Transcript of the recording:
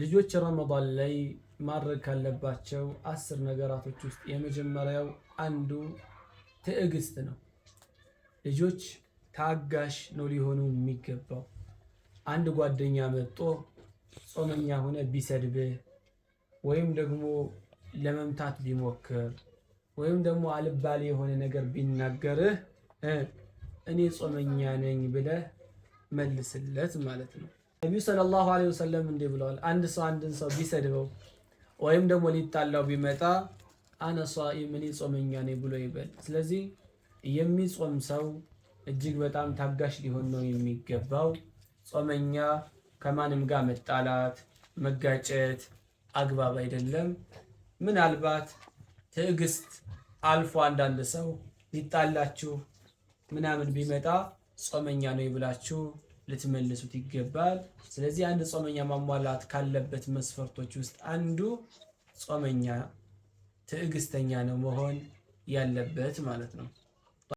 ልጆች ረመዳን ላይ ማድረግ ካለባቸው 10 ነገራቶች ውስጥ የመጀመሪያው አንዱ ትዕግስት ነው። ልጆች ታጋሽ ነው ሊሆኑ የሚገባው። አንድ ጓደኛ መጥቶ ጾመኛ ሆነ ቢሰድብህ ወይም ደግሞ ለመምታት ቢሞክር ወይም ደግሞ አልባሌ የሆነ ነገር ቢናገርህ እኔ ጾመኛ ነኝ ብለህ መልስለት ማለት ነው። ነቢዩ ሰለላሁ ዐለይሂ ወሰለም እንዲህ ብለዋል። አንድ ሰው አንድን ሰው ቢሰድበው ወይም ደግሞ ሊጣላው ቢመጣ አነ ሷኢም እኔ ጾመኛ ነኝ ብሎ ይበል። ስለዚህ የሚጾም ሰው እጅግ በጣም ታጋሽ ሊሆን ነው የሚገባው። ጾመኛ ከማንም ጋር መጣላት፣ መጋጨት አግባብ አይደለም። ምናልባት ትዕግስት አልፎ አንዳንድ ሰው ሊጣላችሁ ምናምን ቢመጣ ጾመኛ ነው ብላችሁ ልትመልሱት ይገባል። ስለዚህ አንድ ጾመኛ ማሟላት ካለበት መስፈርቶች ውስጥ አንዱ ጾመኛ ትዕግስተኛ ነው መሆን ያለበት ማለት ነው።